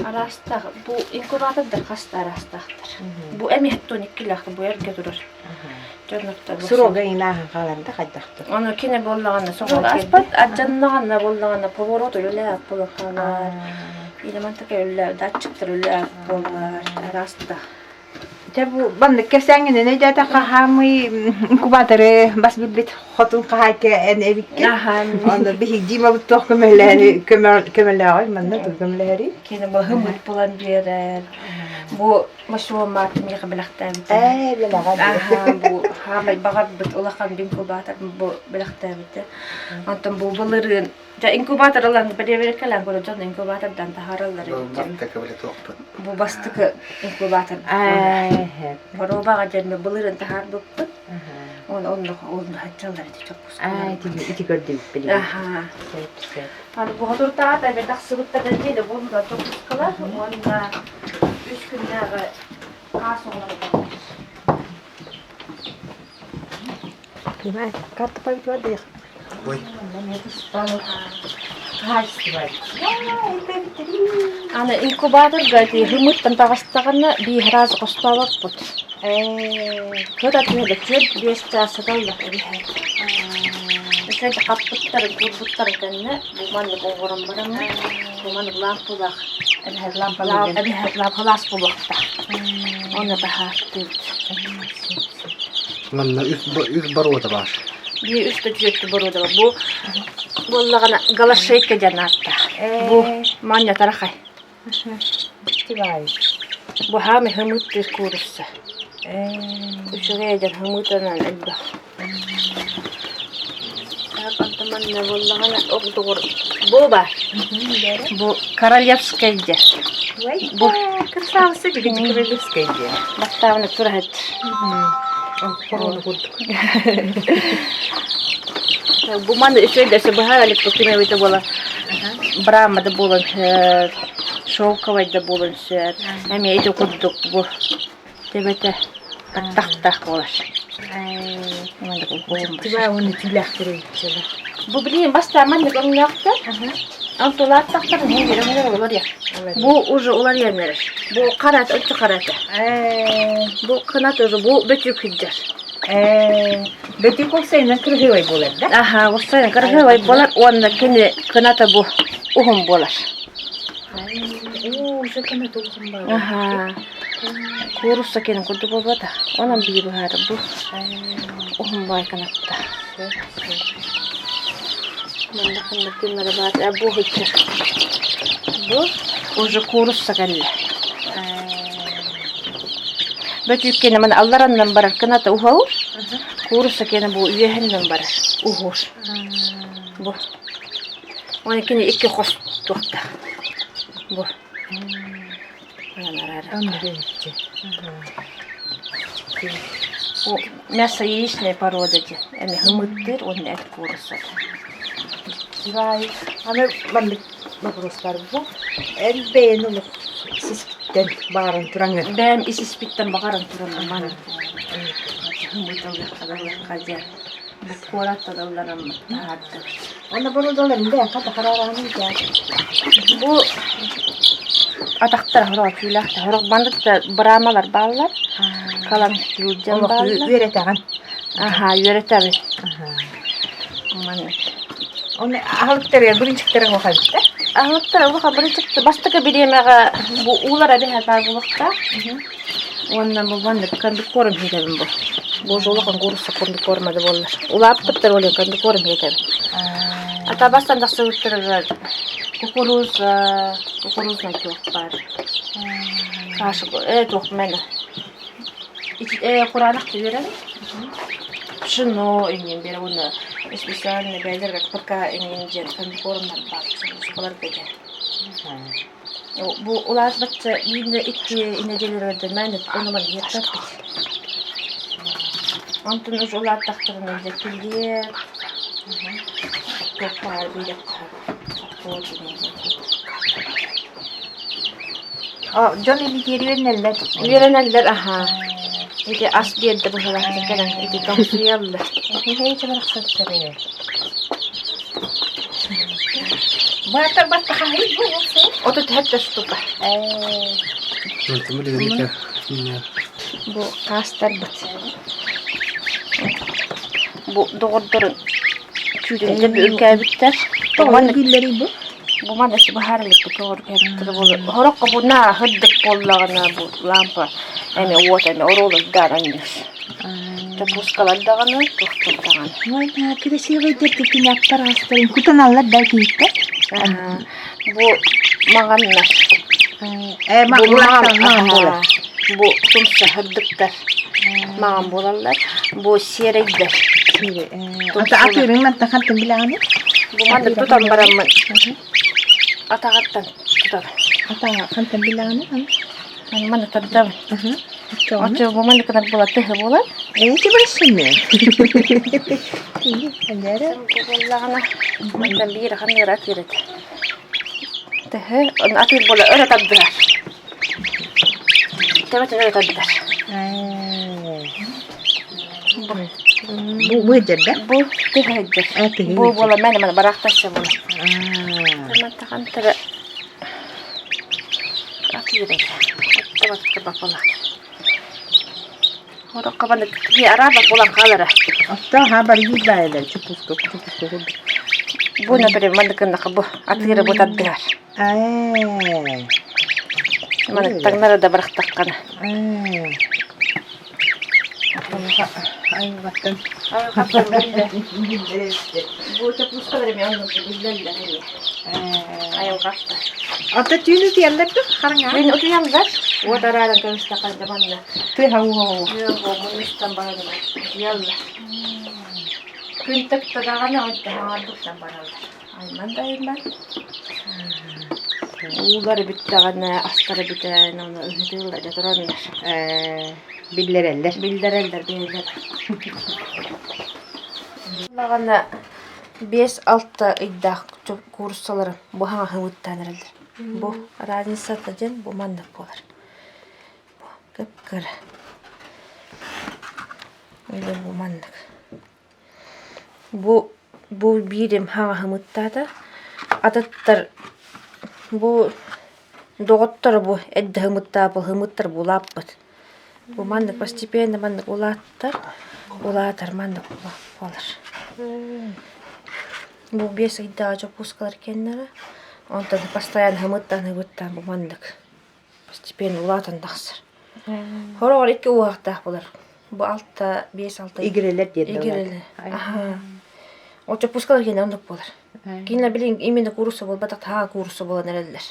Араастаах бу инкубатордар хас да араастаахтар. Бу эми хэт-туоник килаахта бу эргэ турар. Дьоннортор Срога инааһын хааларда хайдахтыр? Ону кини буоллаҕына соҕоласпат, ардьаннаҕына буоллаҕына поворот үлэлээх буолан хаалар. Или мантака үлэлээх, датчиктар үлэлээх буолар, араастаах. Дьэ бу маннык кэпсээҥҥинэн өйдөөтөххө хаамый инкубаторы бас билбит хотун хаһаайка эн эбиккин. Онно биһиги Димабыт туох көмөлөһөрүй көмөлөөҕүй манна тугу көмөлөһөрүй? Кини бу хымыт булан биэрэр. Бу Мосуомаат миэхэ бэлэхтээбитэ. Ээ билэҕэ Аһаа бу хаамай баҕарбыт улахан инкубатор бу бэлэхтээбитэ. Онтон бу былырыын Дьэ инкубатор ылан бэрэбиэркэлээн көрө дьон инкубатордан таһаараллар эбит. Бастакы билэ туохпут. Бу бастакы инкубатор. Ээ Боруобаҕа диэн былырыын таһаарбыппыт. Онно хаччаллар ити Аа, ити ити көрдүбүт билигин. Аха. Сөп, сөп. Аны буһатуртаат эбэ тахсыбыттар диэли буолла чоппускалар уонна үс күннээҕи хаас оҕолоро буоллар. Понимаешь, карта памяти бар диэх. Ой. Хаачыстыба. Аны инкубаторга ити хымыттан таҕыстаҕына биир раз хостообоппут. Ээ. Кыра түһэ түөрт биэс чаас сыталлар эбиһээт. Үчүгэй хаппыттар, куурбуттар кэннэ бу маннык оҥорон бараммыт, бу маннык лаампалаах Эбэһээт лампалыгын. эбэһээт лампалаас буолуохтаах. Оны таһаартыыбыт. Манна үс, үс боруода баар. Биир үс да түөртү боруода бар. Бу буоллаҕына галашейка диэн ааттаах. Бу манньа тарахай. Тибай. Бу хаамай хымыттыыр куурусса. Үчүгэй диэн хымыытынан элбэх. Так, онтон манна буоллаҕына ордугур бу баар. Бу королевскай диэн. Бу Красавица билигин королевскай диэн. Бастаабына тураһыт. Хоруону курдук. Бу маны үчүгэй да өссө быһаар электро эбитэ буолан брама да буолан сөп, шелковай да буолан сөп. Эмиэ ити курдук бу төбөтө тахтах буолар. Тибаа уонна түүлээхтэр эбит Бу билигин бастаан маннык өҥнөөхтөр. Онтулааттахтар биир өҥнөр уларыйар. Бу уже уларыйан эрэр. Бу харата, өттө харата. Бу кынат уже бу бөтүк сылдьар. Бөтүк уопсайынан кыргыыбай буолар да? Аха, уопсайынан кыргыыбай буолар уонна кини кыната бу уһун буолар. Оо, уже кыната уһун буолар. Аха. Куурусса кэнин курдук буолбата. Онон биир быһаары бу уһун баай кынатта. Манна ханна күннэрэ баар бу сылдьар. Бу уже куурусса кэллэ. Бөтүүккэни маны аллараннан барар кыната уһаур. Куурусса киэнэ бу үөһэннэн барар уһуур. Бу. Оны кини икки хос туохта. Бу. Мясо яичной породы диэн эми хымыттыыр уонна эт кууруссата. Бай, аны маннык вопростар бу. Эн бэйэн олох ис-испиттэн баҕаран тураҥҥын. Бэйэм ис-испиттэн баҕаран тураммын маннык хымыт ылыахха диэн бу куораттан ыллараммыт таһаардым. Онно боруодаларын бэйэҥ хата хараараҕын илдьээр. Бу атахтара сорох түүлээхтэр, сорох маннык да быраамалар бааллар, каланхлуур диэн Олох бааллар. үөрэтэҕин. Аһаа, үөрэтэбин. Маннык. Оны аһылыктары бырынчыктары оҥохойбуттар. Аһылыктар улахан бырынчыкты бастакы бириэмэҕэ бу уулар эбэһэ баар буолуохтаах. Уонна бу маннык комбикорм иһитэбин бу. Бу уже улахан куурусса комбикорма да буоллар. Улааппыттар ол комбикорм иһитэбин. Ата бастан тахсыбыттарыгар кукуруза, кукурузнай туох баар. Каша туох мэнэ. Кураанах түһэрэн пшено иҥин биэрэ уонна специально бэйэлэригэр пока иҥин диэн комбикормнар баар сахаларга диэн. Бу улаатбачча биирдэ икки нэдиэлэлэргэ мээнэ онуман иһиэхтээхпит. Онтон уже улааттахтарына дьэ килиэп, туох баар биэриэххэ Дьон илиитигэр үөрэнэллэр. Үөрэнэллэр аһаа. Ити ас биэрдэ быһыылаах кэлэн ити тоҥсуйаллар. Эһэй барахсаттар ээ. Баатар баттахаһый бу 37 штука. Бу хаастарбыт. Бу доҕордорун күүтүнтэн үркээбиттэр. Тоҕо күллэрий бу? Бу маны быһаар иликпит тоҕо үркээбиттэр буолуо. Сороххо бу наа сырдык буоллаҕына бу лампа эми уот эми оруолуйдаан анньыыр. Чоппуускалар даҕаны, туохтар даҕаны. Ой, красивый тикиняктар астарын кутаналлар да киһиттэр. Бу маҥаннар. Э, маҥан буолар. Бу тумса сырдыктар маҥан буолаллар. Бу сиэрэйдэр. Атыырыҥ мантан хантан билэҕиний? Бу маннык тутан бараммын атаҕыттан тутабын. Атаҕа хантан билэҕиний? Маны тардабын. Оччо бу маннык гынар буолар тыһы буолар. Эти большими. Буоллаҕына мантан биир ханныгар атыыр этэ. Тыһы атыыр буола өрө тардыһар. Төбөтүн өрө тардар. Бу бу дьэрдэ? Бу тыһы сылдьар. Бу буола мэн мэн барахтарса буола. Мантахантара атыыр этэ. Оттабатта бапалаах. Орокко банык киһи араба буолан хаалара. Отто ха барыйыы баайылар чупуска чупуска курдук. Бу например мандыкыннаха бу атыыра бу тардыһар. Ээ. Маны таҥнара да барахтаххана. Ээ. Айылҕаттан Айылҕаттан биллэр. Бу чоппускалар эмиэ оннук биллэллэр эмиэ. Айылҕаттан. Ата түүн утуйаллар дуо хараҥа? Түүн утуйаллар. Уот арааран көрүстэххэ да манна. Тыаһа уоҕа. Тыаһа мунньустан баран утуйаллар. Күн тыкта даҕаны онто хаҥарбыттан бараллар. Айман да айман. Уулары бүттэҕинэ, астара бүтэн, ону ыһытыыллар дьэ тураннар. Ээ, биллэрэллэр. Биллэрэллэр бэйэлэр. Даҕаны 5-6 ыйдаах кууруссалары бу хаҥаһымыттаан эрэллэр. Бу разницата диэн бу маннык буолар. Бу кып-кыра. Или бу маннык. Бу бу биирим хаҥаһымыттаата. Атыттар бу доҕотторо бу эрдэ һымыттаабыл һымыттар булааппыт. Бу маннык постепенно маннык улааттар, улаатар маннык буолар. Бу 5 ыйдааҕы дьоппуускалар кэннэрэ. Онтон постоянно һымыттаан һымыттаан бу маннык постепенно улаатан тахсар. Хороҕор икки уоһахтаах буолар. Бу алта, 5-6 Игирэлэр диэн Игирэлэр. Аха. Ол чоппускалар киэнэ оннук буолар. Кинилэр билигин именно куурусса буолбатах, таһаа куурусса буолан эрэллэр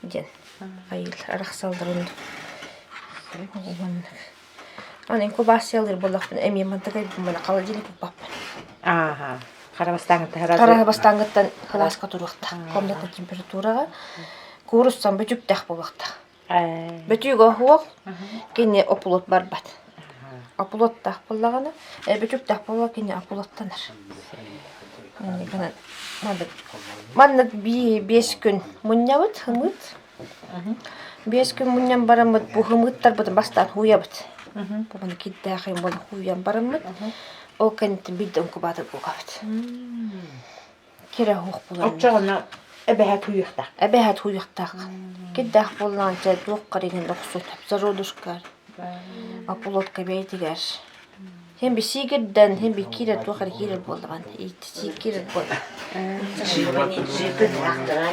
диэн айыл арахсаллар оннук. Маннык. Аны инкубациялыыр буоллахпына эмиэ мантыкай бумана холодильник куппаппын. Ааха. Хара бастааҥыттан Хара бастааҥыттан кылааска туруохтаах. Комната температураҕа кууруссам бүтүктээх буолуохтаах. Бөтүүк оһуох, кини оплот барбат. Оплоттаах буоллаҕына, бөтүүктээх буолла кини оплоттанар. Маннык маннык 5 күн мунньабыт, һымыт. 5 күн мунньан бараммыт бу һымыттарбытын бастаан һууйабыт. Бу маны кирдээхин буола һууйан бараммыт, ол кэнниттэн биирдэ инкубатор угабыт. Кирэ суох буолар. Оччоҕуна эбэһээт һууйуохтаах. Эбэһээт һууйуохтаах. Кирдээх буоллаҕына дьэ туоххар иҥин охсун зародушкар, оплотка бэйэтигэр. Һин би сиигирдэн, һин би киирэр туох эрэ киирэр буоллаҕын. Сииккирэр буолла.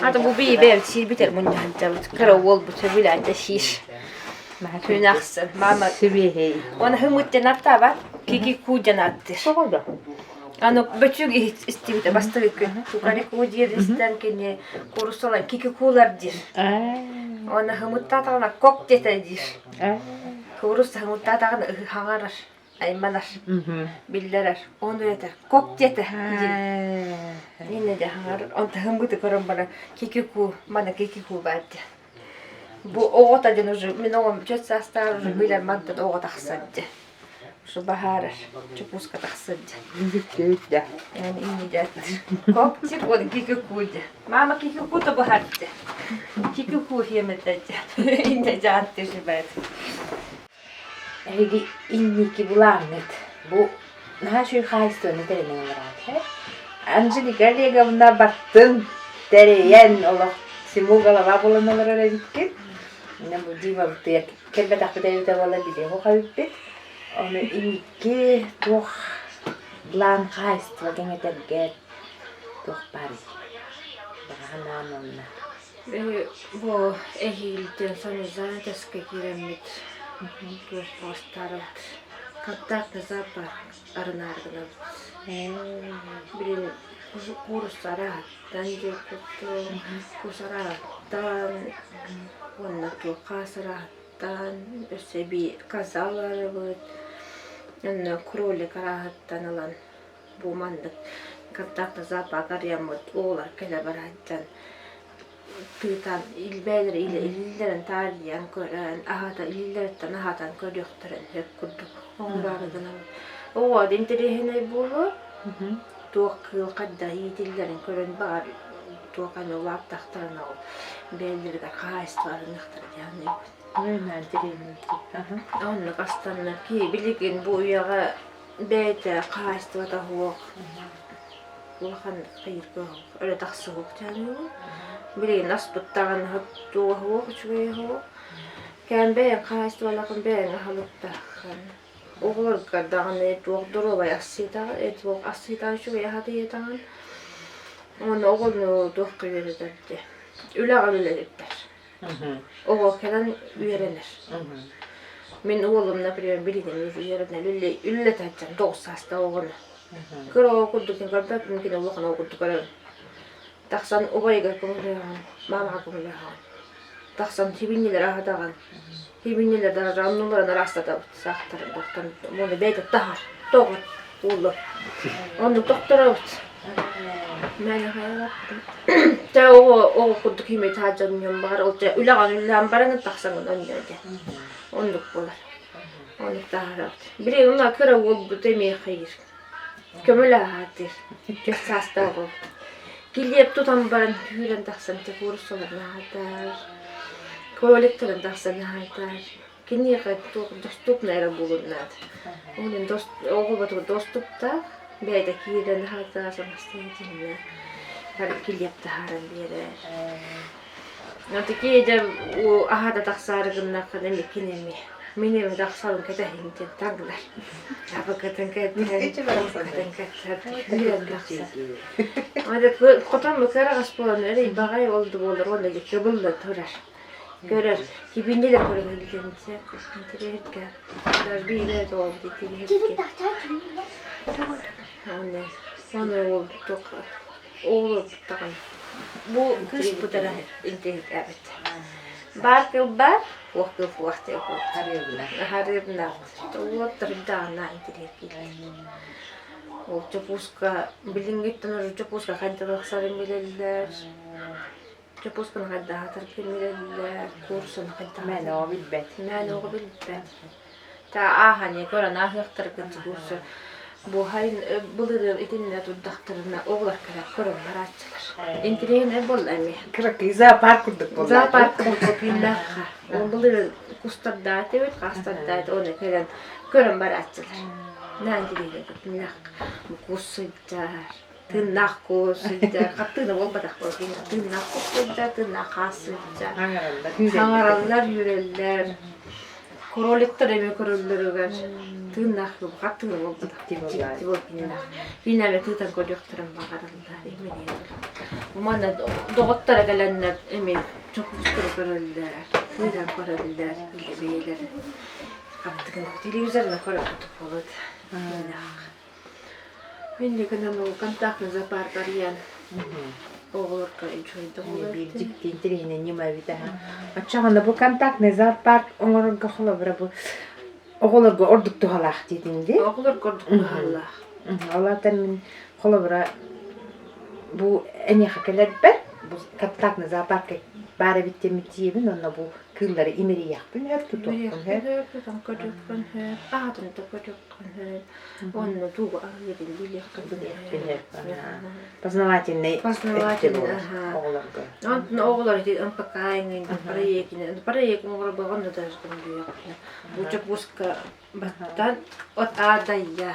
Ата бу би бэйэбит сиирбитэр мунньаһанчабыт. Кыра уолбут сөбүлээн да сиир. Күн ахсын мама Сибиэһэй. Уонна һымыт диэн аттаабат, кики ку диэн аттыыр. Тоҕо да? Аны бөчүг истибитэ бастакы күн. Кукареку диир истэн кини куурусалар кикикулар диир. Уонна һымыттаатаҕына кок диэтэ диир. Куурусса һымыттаатаҕына хаҥарар, айманар, биллэрэр. Ону этэр кок диэтэ диир. Иннэ дьэ хаҥарар. Онто һыммыты көрөн баран кикику, мана кикику баар диэн. Бу оҕото диэн уже мин оҕом 4 саастаах уже билэр мантан оҕо тахсар диэн. Баһаарар, чопууска тахсар дьэ. Бүттүбүт да. Эн иннидэ. Коптик вот кикикудя. Мама кикикута баһарда. Кикику хиэмэтэ дьэ. Иннэ дьаатты жибэт. Эһиги инники булааҥҥыт. Бу наһаа үчүгэй хаһаайыстыбаны тэринэн олороот. Анжелика Олеговна баттын тэрийэн олох всему голова буолан олорор эбиккит. Бу Димабытыгар кэлбэтэхпит эбитэ буолла билиэх эбиппит. Ону инники туох былаан хаһаайыстыба кэҥэтэргэр туох баарый? Баҕа санаам уонна. Бу эһиилтэн санузаатаска киирэммит туох постарабыт. Контактный зоопарк арынаары гынабыт. Билин куурусса арааһыттан диэбит кус арааһыттан уонна туох хаас арааһыттан өссө эбии коза ыларыбыт уонна кролик арааһыттан ылан бу маннык контактный зоопарк арыйаммыт оҕолор кэлэ барааччан. Тыытан илбээлэри илиилэрин таарыйан көрөн, аһата илиилэриттэн аһатан көрүөхтэрин сөп курдук оҥороору гынабыт. Оҕо интэриэһинэй буолуо, туох кыыл хайдах иитиллэрин көрөн баҕар туох эмэ улааттахтарына ол бэйэлэригэр хаһаайыстыбаланыахтара диэн саныыбын. Оннук астанна киһи билигин бу үйэҕэ бэйэтэ хаһаайыстыбата суох улахан хайыырга өрө тахсыһыах дьаныыбын. Билигин аспыт даҕаны туоһа суох, үчүгэйэ суох. Кэм бэйэҥ хаһаайыстыбалааххын бэйэҥ аһылыктааххын. Оҕолорго даҕаны туох доруобай ас сиэтэҕин, туох ас сиэтэҕин үчүгэй аһатыйатаҕын. Уонна оҕону туохха үөрэтэр дии, үлэҕэ үлэлэттэр. Оҕо кэлэн үөрэнэр. Мин уолум, например, билигин үөрэнэр, үллэтэ сылдьан 9 саастаах оҕону. Кыра оҕо курдук көрбөппүн, кини улахан оҕо курдук көрөбүн. Тахсан убайыгар көмөлөһөҕүн, маамаҕа көмөлөһөҕүн. Тахсан сибиинньэлэри аһатаҕын. Сибиинньэлэр даже оннуларын араастатабыт, саахтарын тохтон, уонна бэйэтэ таһар, тоҕор ууллар. Оннук тохторобут. Мээнэ хайалааттым. Чэ оҕо оҕо курдук химия таһаадьан баҕар ол чэ үлэҕин үлэлээн баран тахсаҥын онньо дьэ. Оннук буолар. Оннук таһаарабыт. Билигин мына кыра уолбут эмиэ хайыыр. Көмөлөһөтир. Түөрт саастаах уолбут. Килиэп тутан баран үүрэн тахсан те кууруссаларын аһатар. Кроликтарын тахсан аһатар. Киниэхэ туох доступно эрэ буолуон наада. Онон оҕо доступтаах, бэйэтэ киирэн аһатар, самостоятельно бары килиэп таһааран биэрэр. Такие дьэ аһата тахсаары гыннаххына эмиэ кини эмиэ мин эмиэ тахсабын кэтэһиҥ диэн таҥнар. Абакатын кэтэһэн, кэтэһэн тахсар. Хотон кыараҕас буолан эрэй баҕай ол да буолар уонна дьэ кыбылла турар. Көрөр, кибиннилэр көрөн илдьэнсэ, интэриэһиргэ. Даже биирэ тоҕобут интэриэһиргэ. Аны, аны ол туох оҕолорбут Бу кыыспыт эрэ интэриэһиргээбит. Баар кыл баар, уох кыл уох диэн Харыабына. Харыабына. Уоттардаҕына интэриэһиргииллэр. Ол чопууска билиҥҥиттэн уже чопууска хайдах тахсарын билэллэр. Чопуусканы хайдаатар кимирэллэр, куурусаны хайдаатар. Мээнэ оҕо билбэт. Мээнэ оҕо билбэт. Та ааһан көрөн ааһыахтаргын куурса буһайын былырыын итиннэ турдахтарына оҕолор кэлэн көрөн барааччылар. Интириэһинэй буолла эмиэ. Кыракый зоопарк курдук буолла. Зоопарк курдук кииннээххэ. Ол былырыын кустардаат эбит, хаастардаат оны кэлэн көрөн барааччылар. Наан интириэһинэй кииннээх кус сылдьар. Тыыннаах кус сылдьар, хаттыына буолбатах буолла. Тыыннаах кус сылдьар, тыыннаах хаас сылдьар. Хаҥараллар, үүрэллэр. Кроликтар эмиэ көрөллөрүгэр тыыннаах хаттыына буолбатах. Дьикти буолбатах. Кинилэр тыытан көрүөхтэрин баҕараллар. Манна доҕоттор кэлэннэр эмиэ чокустары көрөллөр, тыытан көрөллөр, бэйэлэр хаттыгын телевизорынан көрөрбүт буолуот. Мин гынан ол контактный зоопарк арыйан оҕолорго үчүгэйдик Биир дьикти интэриэһинэй ньыма эбит аһа. Оччоҕуна бу контактный зоопарк оҥорорго холобура бу оҕолорго ордук туһалаах диэтиҥ дии? Оҕолорго ордук туһалаах. Ол аата мин холобура бу эниэхэ кэлэрбэр бу контактный зоопарка баар эбит диэммит тиийэбин уонна бу кыыллары имэрийиэхпин өр тутуохпун өр тутан көрүөхпүн өр аатын да көрүөххүн өр Уонна тугу аһыырын билиэххэ Познавательный Познавательный, оҕолорго. Онтон оҕолор ити МПК иҥин проектин проект оҥорбоҕун да даже билиэххэ. Бу чопуска баттан от аадайя.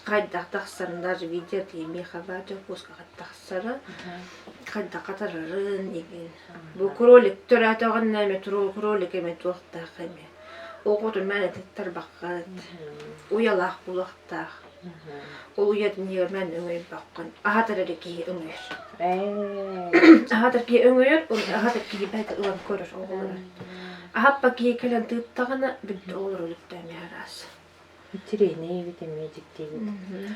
Хайдах тахсарын даже видео тиэмиэхэ баар чопуска тахсара. Хайдах хатарарын игин. Бу кролик төрөөтөҕүнэ эмэ кролик эмэ туохтаах эмэ. Оҕотун мээнэ тарбаххыт, уйалаах буолуохтаах. Ол уйатын иһигэр мээнэ өҥөйбөккүн. Аһатар эрэ киһи өҥөйөр. Аһатар киһи өҥөйөр, аһатар киһи бэйэтэ ылан көрөр оҕолорун. Аһаппа киһи кэлэн тыыттаҕына, бүттэ оҕолор өлүктээн араас. Интэриэһинэй эбит эмиэ дьикти эбит.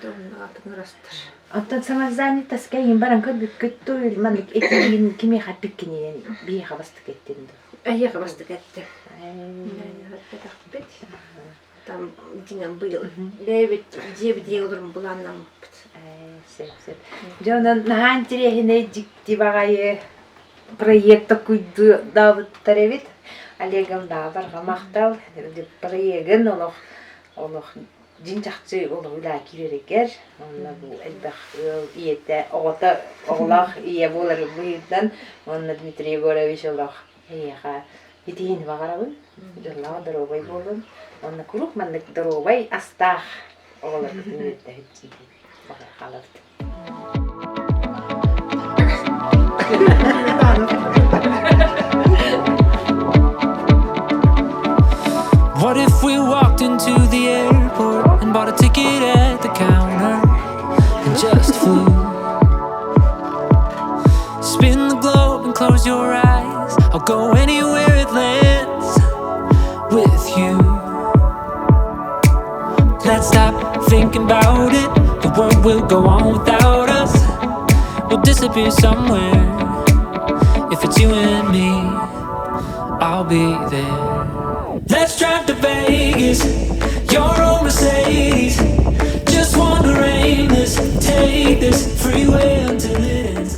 Тыҥырастар. Оттон самозанятоска иин баран көрбүккүт дуу, маннык этиигин кимиэхэ эппиккиний биһиэхэ бастакы эттин дуу? Эһиэхэ бастакы эттим. Эппэтэхпит. Там дьиҥэн быйыл бэйэбит дьиэбит ийэ олорон былааннаммыппыт. Сөп сөп. Дьэ онон наһаа интэриэһинэй дьикти баҕайы. проект такуйдаабыттар эбит. Олегам барҕа махтал проегын олох олох дьиҥ чахчы олох үлэҕэ киирэригэр уонна бу элбэх ыал ийэтэ оҕото оҕолоох ийэ буолар быһыытынан уонна Дмитрий Егорович олох эйиэхэ итиини баҕарабын дьоллоох доруобай буолун уонна куруук маннык доруобай астаах оҕолоргутун үөрдэһит баҕара хаалабыт. What if we walked into the airport and bought a ticket at the counter and just flew? Spin the globe and close your eyes. I'll go anywhere it lands with you. Let's stop thinking about it. The world will go on without us. We'll disappear somewhere. If it's you and me, I'll be there. Let's drive to Vegas, your old Mercedes. Just wander aimless, take this freeway until it ends.